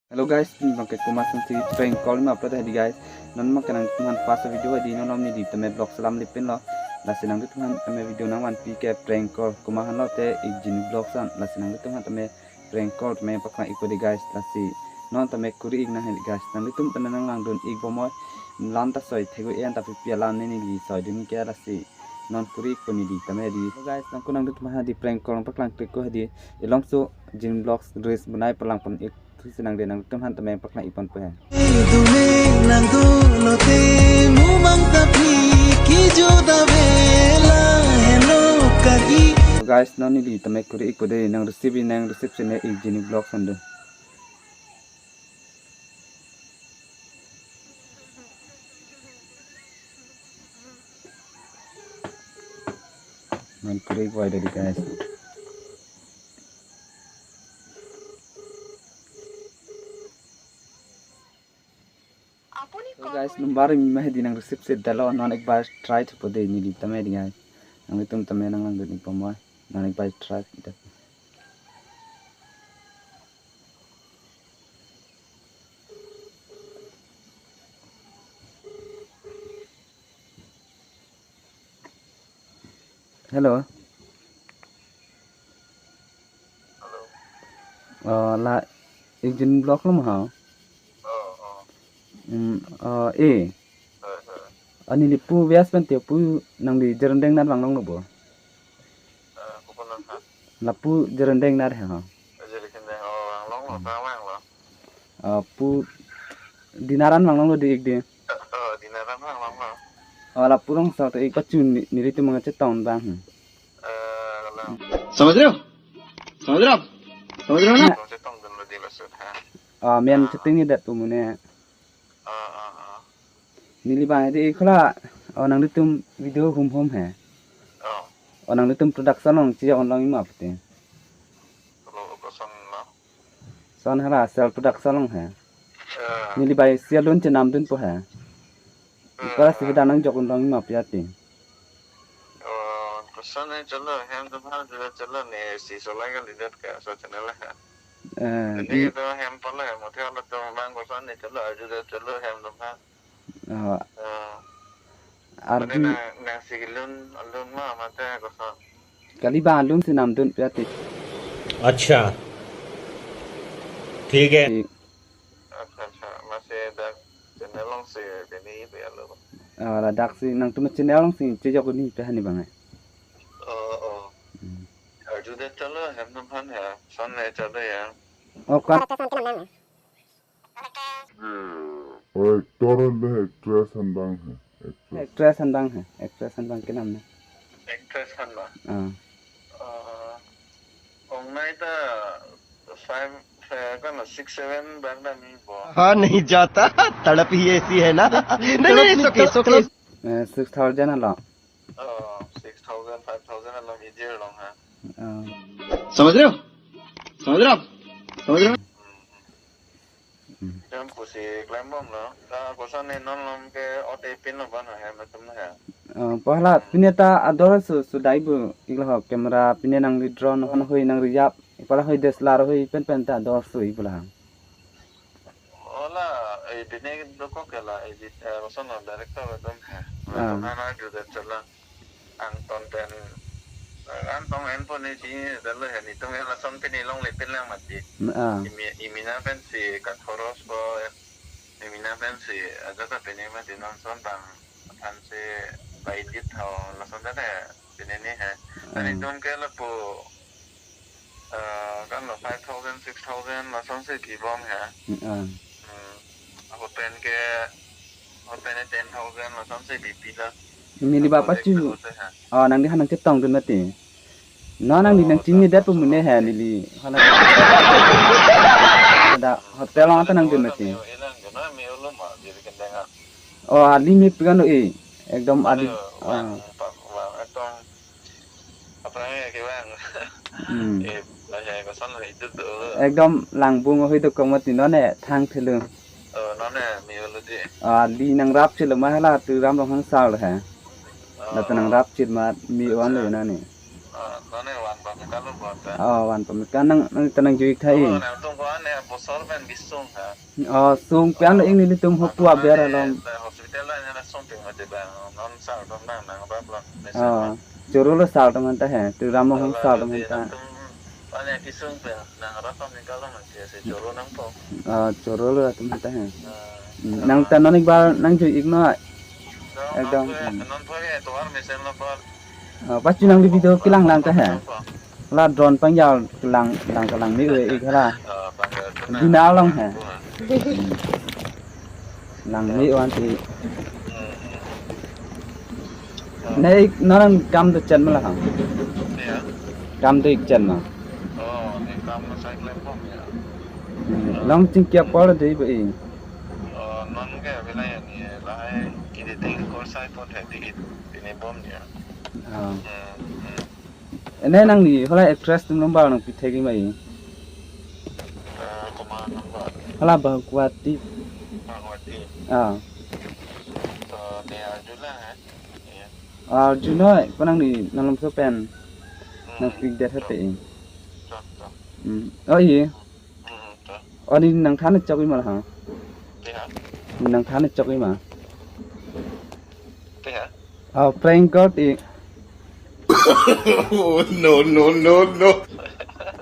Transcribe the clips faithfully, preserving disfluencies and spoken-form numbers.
Hello guys, pini abangke komat asonsi prank call ma upload hedi guys. Non abangke nangtumphan first video hedi, non neli tame vlog selam lipin lo. Lasi nangtumphan tame video nangvanpi ke prank call komat henlo te ik Jin Vlogs an. Lasi nangtumphan tame prank call tame paklang ikpo dei guys. Lasi non tame kuri ik nang hedi guys. Nangtum tame nanglangdun ik bomnoi. Lam ta soi thegu en ta pipi alam ne neli soidun ke, lasi non kuri ikpo neli tame hedi. Hello guys, nangko nangtumphan hedi prank call paklang triko hedi. Ilongso Jin Vlogs reels bonai palangpon ik thusi nangde, nangtumphan tame paklang ikponpo he. Dume nang dulote mumang tapi kijo davela heno kaki. So guys, non neli tame kuri ikpo dei, nang receive nang receive sene ik Jin Vlogs an do. Non kuri ikpo dei guys. So guys, number rimi ma hedi, nang receive si detlo, non ek bar try thupo dei neli tame hedi guys. Nangtum tame nanglangdun ik bomnoi. Non ek bar try det. Hello. Hello. Oh, la ik Jin Vlog lo ma ha? Oh, oh. Hmm, oh, eh. Eh, eh. Ani ni pu bias pen te pu nangli Jirandeng nat vanglonglo bo? Eh, pu ko nang ha? Lapu Jirandeng nat he ha. Jirandeng, oh, vanglonglo, hmm, ta vanglo. Ah, pu dinner an vanglonglo dei ik dei. Oh, dinner an vanglonglo. Oh, lapu rong sa to ik pachu ni, nelitum nangchetong abang. Hmm. Eh, la. समझ रहे हो? समझ रहे हो आप? समझ रहे हो ना? Na. Nangchetongdunlo dei laso ha. Ah, men, ah, chetongni det pu mune. Ah, ah, ah. Neli abang hedi ik hala, oh, nangtum video humhum he. Oh. Oh, nangtum production along chejok onlong ik ma pute. Lo, koson lo? Son hala self production along he. Eh. Neli abang si alun chenamdunpo he. Eh, para si, eh, kedam nangjok onlong ik ma pu ati. Oh, koson ne chalo, hem atum aphan chalo, chalo ne si solai kalidet ke, so channel he. Eh, neli i- to hem pala hem, muthe latum abang koson ne chalo, arjudet chalo hem atum aphan. Oh. Oh. Arju- Mane nang, nang si lun, lun ma, mate koson? Kali abang alun si namdun pu ati. अच्छा, ठीक है। Ti- Accha, accha. Masi dak channel along si pini pu alo. Oh, ladak si nangtum channel along si chejok ni pu hani abang eh. Oh, oh. Hmm. Arjudet chalo hem atum aphan he. Son ne chalo ya. Oh, kan. Actor le actress an abang he. Actress. Actress an abang he. Actress an abang kenam na. Actress an abang? Ah. Ah, ongnai ta five, eh, kan six, seven bang dam ik bo. हाँ, नहीं जाता, तड़प ही ऐसी है ना। नहीं, नहीं, it's okay, it's okay। Eh, six thousand alo. Oh, six thousand, five thousand alo, easy along ha. Ah. समझ रहे हो? समझ रहे हो आप? समझ रहे हो? Hmm. Jam pusi klem bomlo. Ta koson ne non along ke ote pin lo ban ha, hem atum he. Ah, pu hala pine ta ador su, su dai bu ik lo ho camera pine nangli drone hon hui nangli yap. Pu hala hui D S L R hui pen pen ta ador su ik pu la. Hala, eh, pine dokok ke la, eh, di-, eh, koson lo director atum he. Ah. Atum aphan arjudet chalo. Angton pen, eh, angton enpo ne si, dalo he, netum ke lason pini longle pin lang mati. Ah. Imi, imina pensi kathoros po, eh, imina pensi, eh, ajat ta pini mati non son abang aphansi bai dit ho, lason ta he, pini ni he. Ah. Netum ke lapu, eh, kan lo five thousand, six thousand, lasonsi kibom he. Ah. Hmm. Ako pen ke, ako pen ten thousand, lasonsi bipi la. Neli ba pachu. Project se ha. Oh, nangli han nangchetongdun mati. No, nangli nang chini det pu mune he neli. Hala. Da hotel along ta nangdun mati. Ilang ke na me ulo ma diri kendeng ha. Oh, ali me pikan lo eh. Ekdom adi. Aduh, ah. Wang, pa-, wang, ekdom. Apa namanya, kayak bang? Hmm. Eh, bahasa kosong lah itu tuh. Ekdom langbung hui dokok mati non ne thang thelu. Oh, non ne, mi ulu di. Ah, di nangrap chelo ma hala tu Ram Ronghang sar he. Oh, la tu oh. Nangrap chit ma mi wan lo na ni. Ah, non ne wan bang. Kalo bonta. Oh, van pameka nang nang tenang juik thai. Oh, nangtum ko-an ya bosor pen bisung ha. Oh, sung pian lo ing nelitum hopu aber along. Hospital la nana sung peng mati bang. Non sar dom nang nang bab lo. Oh, choro lo sar dom anta he. Tu ramo hong sar dom anta. Ane kisung peng nang rap pameka lo mati se choro nangpo. Oh, choro lo atum anta he. Hmm. Nang ta non ik bar nang juik no. Ekdom. Non pho ke tovar mesen lo por. Oh, pas chunang di video kelang lang ta he. La drone pangjal kelang lang kelang ni we ik hala. Dina along he. Lang ni wan ti. Ne ik non kam do chen ma la ha. Ya. Kam do ik chen ma. Oh, ne kam na cycle pom ya. Long chingki apor do ik bo i. Oh, non ke bila ya ni lahai kidi ting kor sai pot hai di it ini bom ya. Oh. Hmm, hmm. Ene nangli hala actress atum number nangpi thek ik ma i. Eh, koma number. Hala Bhagwati. Bhagwati. Ah. So, ne Arjuna hai. Iya. Arjuna, ko nangli nanglam so pen. Hmm. Nangpi det hate i. Chok, chok. Hmm. Oh, iya. Hmm, chok. Oh, ne nangthan chok ik ma la ha. Iya. Ne nangthan chok ik ma. Iya. Oh, prank call ti. Oh, no, no, no, no.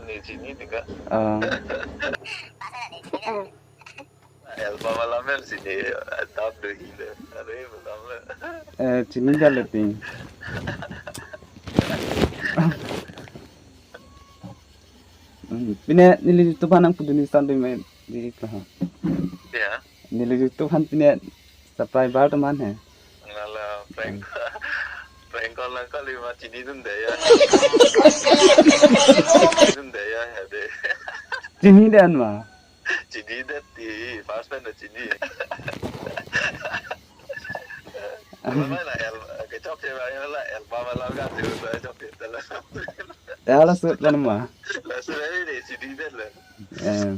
Ne chini tika. Ah. Elba wala men chini, dam do hile. Are, malam le. Eh, chini dale ti. Hmm, pine neli YouTube nang puduni stand me di ikla ha. Ya. Neli YouTube han pine subscriber teman he. Ngala prank. Prank call lang kali ma chini dun de ya. Chini dun de ya, ya de. Chini dan ma. Chini det ti, first time na chini. Wala la el, kechok che ba la el ba la ga tu ba chok che la. Ya la sut la ma. La sut la ni chini det la. Eh.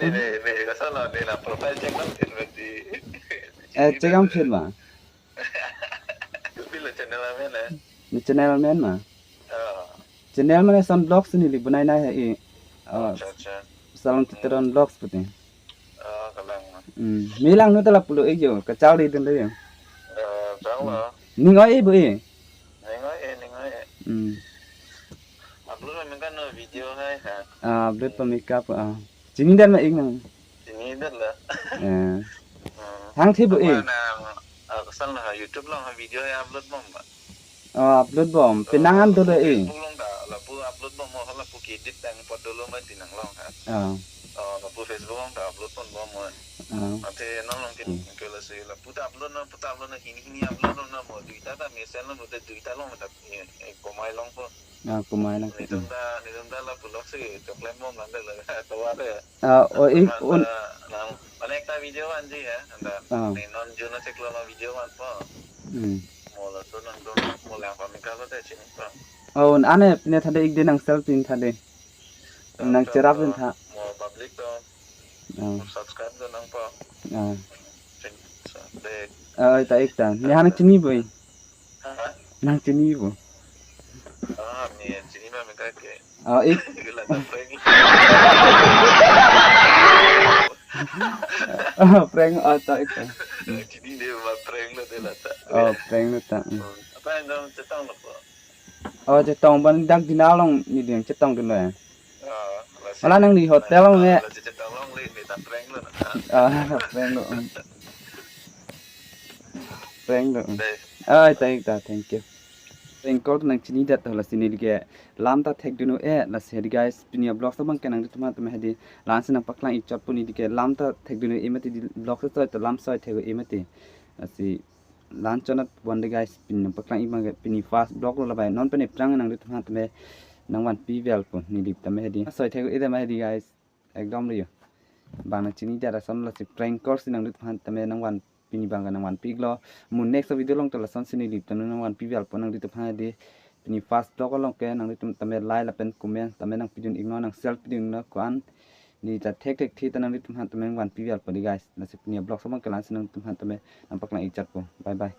Ni ni ni ka sala ni na profile check lang in berarti. Eh, check ang phit ma. Pilo channel amen eh. Ni channel amen ma. Oh. Channel mane son vlog si neli bunai nai hai i. Oh. Acha acha. Salon Titeron vlogs puti. Oh, kalang ma. Hmm. Mi lang nu ta lapulo ik jo, kachal di dun le jo. Eh, chang ma. Ning oi i bo i. Ning oi i, ning oi i. Hmm. Upload ma mengkan no video hai ha. Ah, upload pameka po ah. Chini dan ma ik nang. Chini dan la. Eh. Hmm. Hang thi bo i. Apa nang, ah, kesan la ha YouTube lang ha video hai upload bom ma. Oh, upload bom. Penang an dolo i. Facebook long ta, lapu upload bom mo, lapu ki edit tang pot dolo ma tinang long ha. Oh. Oh, lapu Facebook long ta upload pon bom mo. Oh. Ate non long ke, hmm, ke la si, lapu ta upload na, pu ta upload na, hini hini upload na mo, duita ta mesen long, te duita long ta, eh, eh, komai long po. Ah, komai long. Nitum ta, nitum ta lapu lok si, choklem bom lang de la, to ate. Ah, oh, ik un. Nang, mane ekta video vanji ya, anta. Ah. Ne non June chiklo lo video van po. Hmm. Mo laso nang dun, mo lang pameka ko te chini po. Oh, un ane pine thade ik de nang selfie thade. Nang cherap din tha. Mo public to. Ah. Mo subscribe do nang po. Ah. Chini, so, de. Ah, oi ta ik ta. Ne han chini bo i. Nang chini bo. Ah, mi chini ma meka ke. Ah, ik. Gila ta prank. Ah, prank ah ta ik. Chini de ma prank lo de la ta. Oh, prank lo ta. Hmm. Apa yang kamu chetong lo po? Oh, chetong ban dak dina long ni ding chetong dun lo ya. Ah, wala nang di hotel long ne. Chetong long le ni ta prank lo na. Ah, prank lo. Hmm. Prank lo. Dei. Ai, thank you, thank you. Prank call nang chini det to lasi neli ke lam ta thek dun-o e lasi hedi guys, pini a vlog so bang ke nangtum aphan tame hedi la-an si nang paklang ik chot pu neli ke lam ta thek dun-o e mati di vlog so soi to lam soi thek-o e mati. Lasi la-an chonat bon de guys, pini nang paklang ik bang ke pini first vlog lo labai non pen ephrang nangtum aphan tame nang vanpi vel pu neli tame hedi. Soi thek-o e tame hedi guys. Ekdom le yo. Bang nang chini det ason lasi prank call si nangtum aphan tame nang van pini bang nang vanpi iklo. Mo next video long to lason si neli tame nang vanpi vel po nangtum aphan hedi. Pini first vlog along ke nangtum tame like lapen comment tame nang pidun iknon nang share pidun iknon ko-an. Ne chat thekthekthe ta nanglitum aphan tame vanpi vel po dei guys. Lasi pini a-vlog so abang ke la-ansi nanglitum aphan tame nangpaklang-ik chotpo. Bye bye.